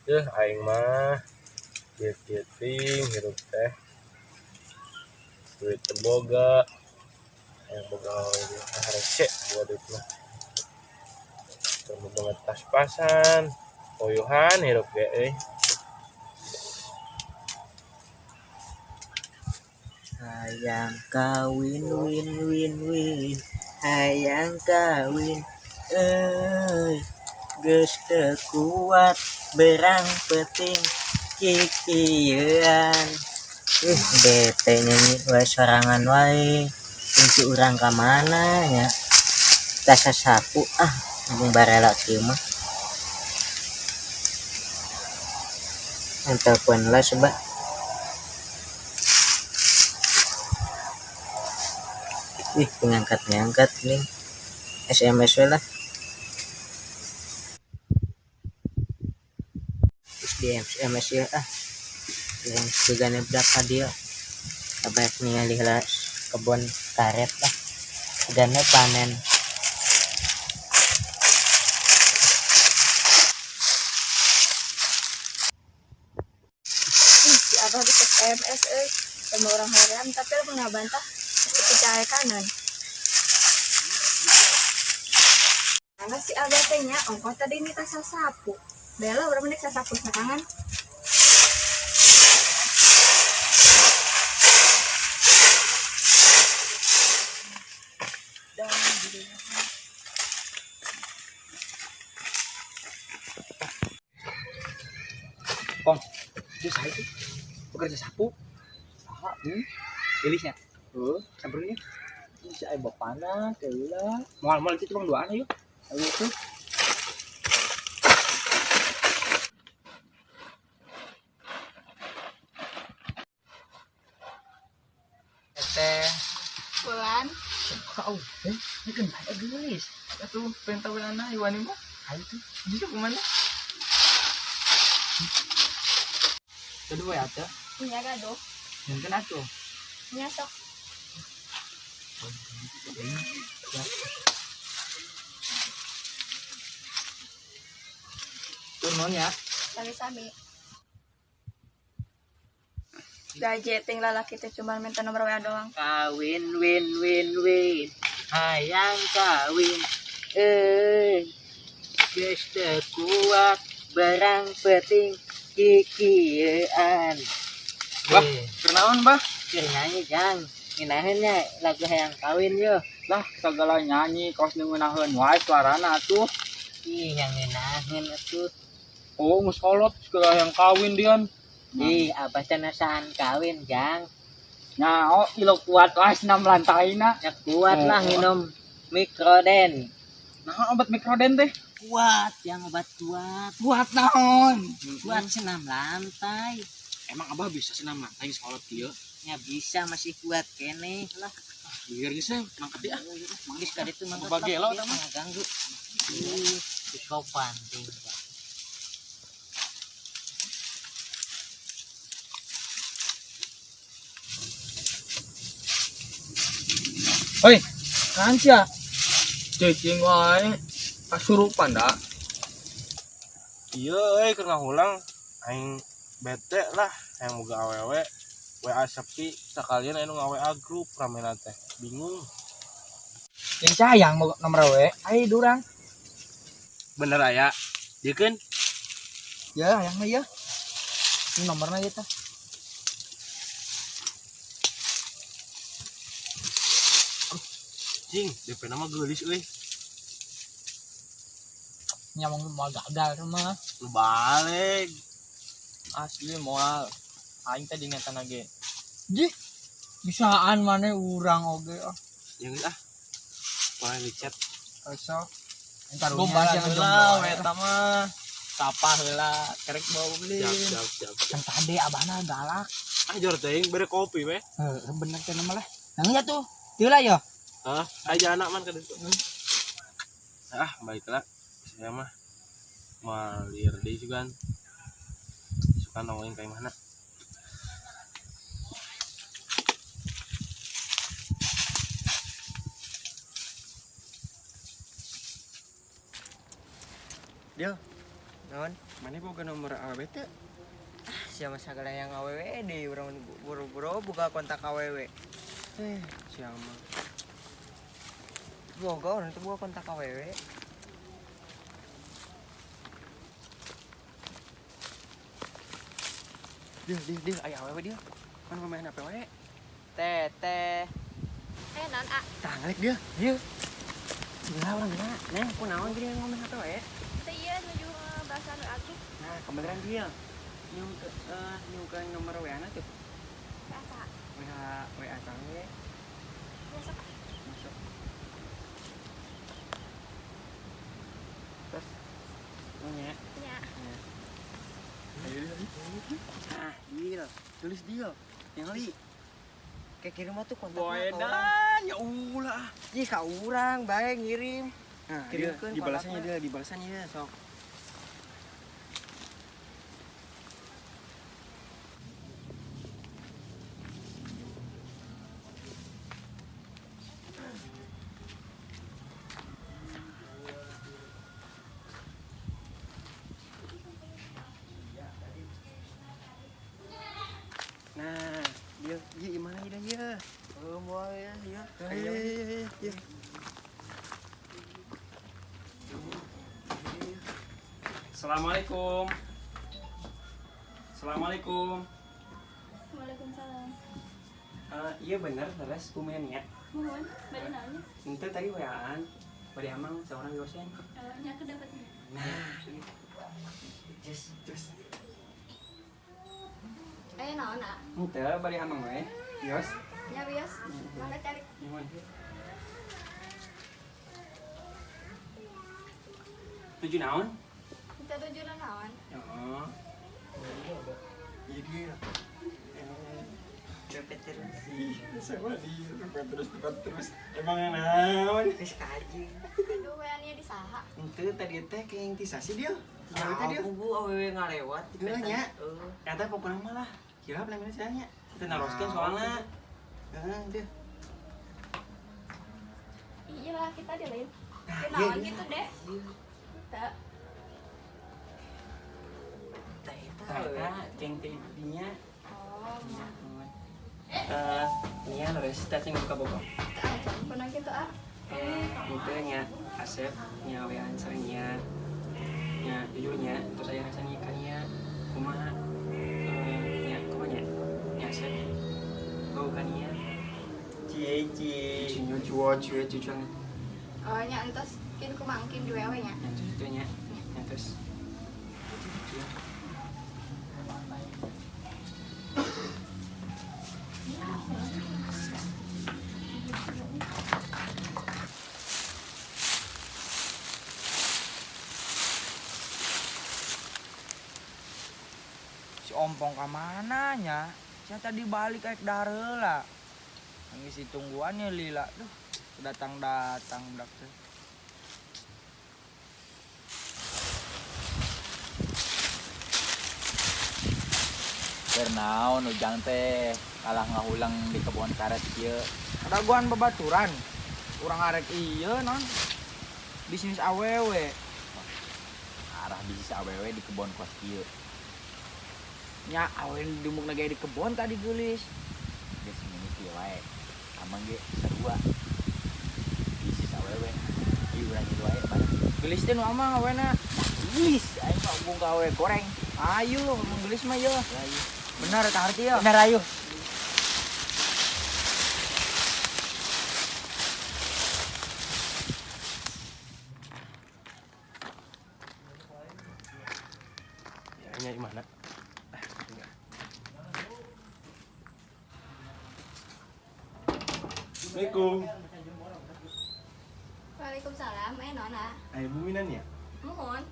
Deuh aing mah kieu-kieu teuing hirup teh. Duit teu boga. Hayang boga awewe ge harese boga duit mah. Teu boga pas-pasan, poyuhan hirup ge euy. Hayang kawin win win win, hayang kawin euy, geus teu kuat berang peuting kikieuan. Ih, bete nyanyi wae sorangan wae. Kunci urang ka mana nya? Tah sasapu ah, mung barela kieu mah. Telepon lah coba. Ih, pengangkat-ngangkat nih. SMS we lah. Terus di SMS ya ah. Yang segane berapa dia? Kabar ningali lah kebun karet lah. Segane panen. Ih, si Abah geus SMS euy. Sama orang hoream tapi lamun ngabantah geus kanan. Mana si Abah teh nya ongkoh tadi nita sasapu. Bela urang mending sasapu sorangan. Kong, itu saya itu bekerja sapu. Saha? Gelisnya. Heuh, Samperin. Si aya bapana keula. Moal-moal itu cuma duaan ayo. Ayo tuh. Teh. Bulan. Kau, ini kan bae gelis. Atuh pengen tahu anak Iwani mah. Ayo tuh. Bisa kemana? Kedua ya teh. Nya gaduh. Mungkin atuh. Nya sok. Turun ya. Sami-sami. Gaje ting lalaki teh cuma minta nomor WA doang. Kawin win win win, hayang kawin euy, geus teu kuat barang peuting kikieuan. Bah, kenaon bah? Keur nyanyi jang, ngeunaheun nya lagu hayang kawin yo. Lah segala nyanyi kos ngeunaheun wae suarana atuh. Ih, yang ngeunaheun atuh. Oh, geus kolot segala yang kawin dian. Ih, abah teh nasaan kawin jang. Nah, oh, ilo kuat wae senam lantaina. Ya kuat lah Oh. minum mikroden. Nah, obat mikroden teh. Kuat, yang obat kuat. Kuat naon? Kuat senam lantai. Emang abah bisa senam lantai geus kolot kieu? Ya bisa masih kuat keneh lah. Biar geus eh, mangkat ah. Geus ka ditu mangkat. Bagelo tah mah. Ganggu. Ih, sopan ting. Hoi, kan sia. Cicing wae kasurupan da. Iya euy keur ngahulang aing bete lah hayang boga awewe WA sepi sakalian aya nu nga-WA grup ramena teh bingung. Yang sayang mau nomor we, ayo durang. Bener aya. Ieu keun. Ya, yang mah ya. Ini nomornya ya tah. Cing, DP nama geulis euy. Nyamong mau gagal mah. Lu balik. Asli moal. Aing tadi ingetan lagi. Ji, bisaan mana urang oge ah. Yang ah. Mulai di chat. Besok. Gombalan heula we eta mah. Sapa heula kerek bawa beli. Siap, siap, siap. Yang tadi abahna galak. Ah jor teuing bere kopi we. Heeh, bener teh mah lah. Nang iya tuh. Teu lah yo. Hah, aja anak man ka ditu. Ah, baiklah. Saya mah moal lieur deui sugan. Suka nongolin kayak mana. Dia. Naon? Mana boga nomor awewe teh? Ah, siapa sagala yang awewe deh, urang buru-buru buka kontak awewe. Siapa? Boga urang teh buka kontak awewe. Dia, aya awewe dia. Kan pemain HP wae. Teh, teh. Non A. Tah ngalek dia. Dia. Gila urang gila. Neng, kunaon gini ngomong HP wae? Teh iya nuju bahasan WA grup. Nah, kebetulan dia. Nyungkeun nomor WA-na tuh. WA WA WA sange. Masuk. Masuk. Terus nya. Nya. Ayo. Ah, deal. Tulis deal. Yang li. Kayak kirim mah tuh kontaknya. Boedan, ya ulah. Ih, ka urang bae ngirim. Nah, dibalasannya dia, dibalasannya dia sok. Nah, dia gimana dia ya? Oh, moal ya, ya. Ayo, iya. Assalamualaikum. Assalamualaikum. Waalaikumsalam. Iya benar, leres kumaha ya. Mohon, bade naon? Ente tadi WA-an, bade amang seorang dosen. Nya kedapatnya. Nah, iya. Just, just. Ayo naon, A? Ente bade amang we. Yos. Nya wios. Mangga cari. Nuhun. Tujuh naon? Kita tujuh naon? Oh. Iya dia. Cepet terus. Ih, sama dia cepet terus, cepet terus. Emang naon? Geus kaji. Aduh, WA-nya di saha? Ente tadi teh kenging tisasi dia. Nah, aku bu awewe ngalewat. Heeh nya. Heeh. Eta pokona mah lah. Kira namanya sia nya. Teu naroskeun soalna. Heeh, teu. Iya lah, kita di lain. Kenalan gitu deh. Teu. Teh eta ceng teh dinya. Oh. Nya leres teh cing buka bogo. Teu kunaon kitu ah? Henteu nya Asep nya wean sareng nya. Nya jujurnya terus saya rasanya kania kumaha nya kumaha nya nya Asep bau kania cie cie cie cua cie cucuan. Oh nya entos kin kumangkin di WA nya. Nya terus itu nya nya terus. Si ompong ka mana nya? Saya tadi balik kayak dareula. Nangis ditungguannya lila. Duh, datang-datang budak teh. Keur naon ujang teh kalah ngahulang di kebon karet kieu. Kadaguan babaturan. Urang arek ieu non. Bisnis awewe. Arah bisnis awewe di kebon kos kieu. Nya awewe dimuk ge di kebon tadi geulis. Geus ngene kieu wae. Amang ge sarua. Bisnis awewe. Ieu urang ieu wae bareng. Geulis teh nu amang awena. Geulis aing mah embung ka awewe goreng. Ayo ngomong geulis mah ye. Ayo. Benar eta arti ya. Benar ayo. Ya nya mana? Assalamualaikum. Waalaikumsalam, non ah. Ayo buminan ya? Mohon.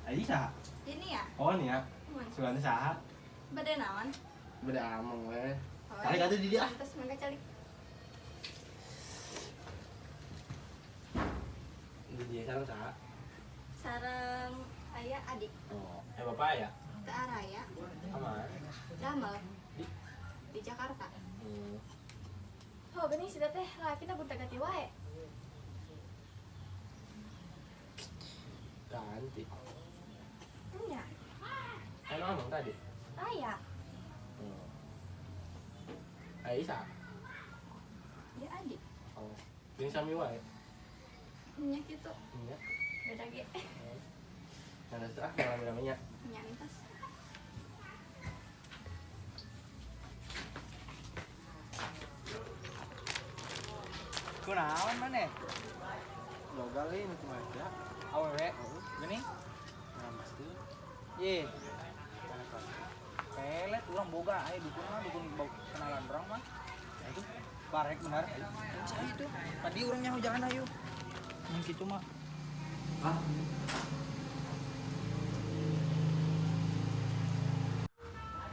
Ayo saha? Ini ya? Oh nih ya. Mohon. Sugan saha? Bade naon? Bade amang we. Tarik atuh di dia. Terus mangga calik. Di dia sareng saha? Sareng aya adik. Oh, bapak ya? Teu araya. Kamana? Damel. Di Jakarta. Oh, bening sih teh laki na gonta ganti wae. Ganti. tadi? Aya. Aisyah. Ya adik. Oh. Ini sami wae. Nya kitu. Nya. Beda ge. Nah, terus ah rame-ramenya. Nya entos. Kunaon maneh? Logal euy nu aja. Awewe. Gini? Ngaramas teu. Ye. Pelet urang boga aya dukun mah dukun kenalan urang mah. Nah, itu Barek benar. Saya itu. Tadi urang nyaho jangan ayo. Yang kitu mah.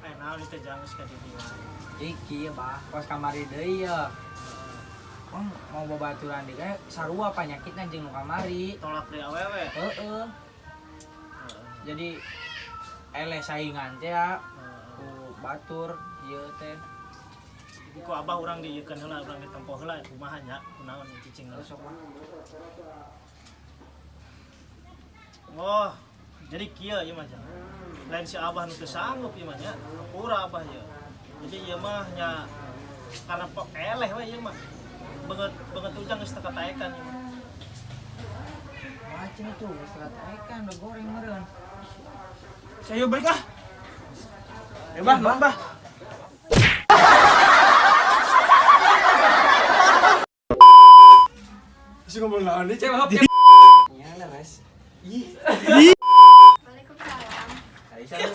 Eh, naon itu jangan geus ka dieu. Iki bah, kos kamari deui ya. Wong mau babaturan deui kayak sarua panyakitna jeung nu kamari. Tolak deui awewe. Heeh. Jadi eleh saingan teh ya ku batur ieu teh. Ku abah urang diieukeun heula, urang ditempo heula kumaha nya, kunaon cicing heula. Sok mah. Oh, jadi kieu ieu mah jang. Lain si abah nu teu sanggup ieu mah nya. Hampura abah ieu. Jadi ieu mah nya karena pok eleh we ieu mah. Beungeut beungeut ujang geus teu kataekan ieu mah. Macam itu geus kataekan udah goreng meureun. Saya balik ah. Eh bah, nuhun bah. Sih ngomong naon deui, cewek. Nya leres. Waalaikumsalam. Aisyah.